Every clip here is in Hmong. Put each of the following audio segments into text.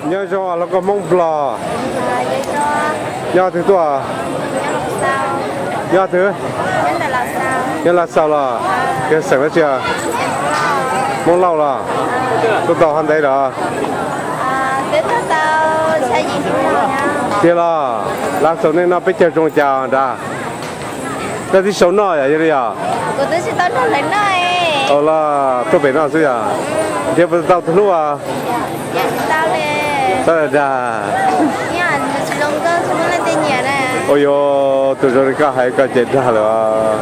Nyob zoo hluas nkauj Hmoob Nplog. Nyob twg tuaj? Nyob twg? Nyob Lav Xaus los? Yog xeem dab tsi? Hmoob Lauj los? Tuaj tau hov ntev los? Tiag los, Lav Xaus nej noj peb caug zoo cas nrad? Koj twb sau noj yom, yog li yog? Los tuaj pem no xwb yog? Nrhiav puas tau tus hlub? Tau dag. Ua yuav tus zoo li koj hais koj ces dag lawm.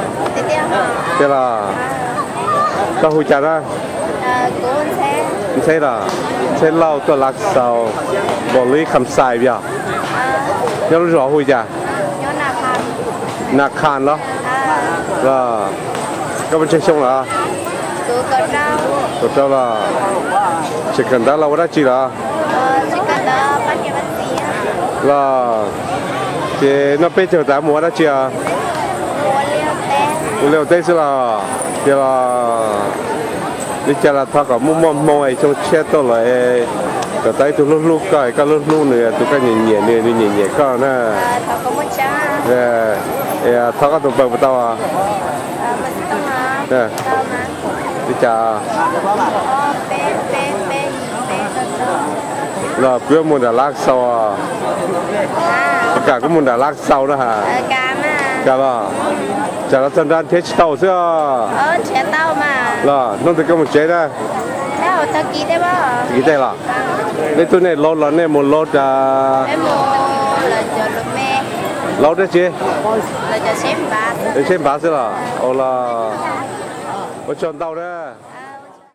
Tiag los? Koj hu cas na? Ntxheb los? Ntxheb Lauj tuaj Lav Xaus, npaum li Kham Xais yog? Nyob lub zos hu cas? Nas Khas los? Los koj muaj tsawg xyoo los? Kaum rau los? Tseem kawm ntawv los ua dab tsi los? Los ces noj peb caug tas mus ua dab tsi os? Ua liaj ua teb xwb los? Tiag los? Li cas los thov kom muaj muaj hmoo es xyoo tshiab tuaj los kom tau ib tug hlub hlub koj, koj hlub hlub nws, tus koj nyiam nyiam nws, nws nyiam nyiam koj na. Thov koj tus npawb puas tau? Li cas los kuv yuav mus nram Lav Xaus. Puas kam kuv mus nram Lav Xaus na has? Kam los? Tsam los txog nrad nrhiav tsis tau xwb os. Los hnub twg koj mus tsev na? Tag kis tej los? Nej tub nej laub los nej mus laub rau? Laub dab tsi? Tsheb npav xwb los? Ua los ua tsaug ntau na.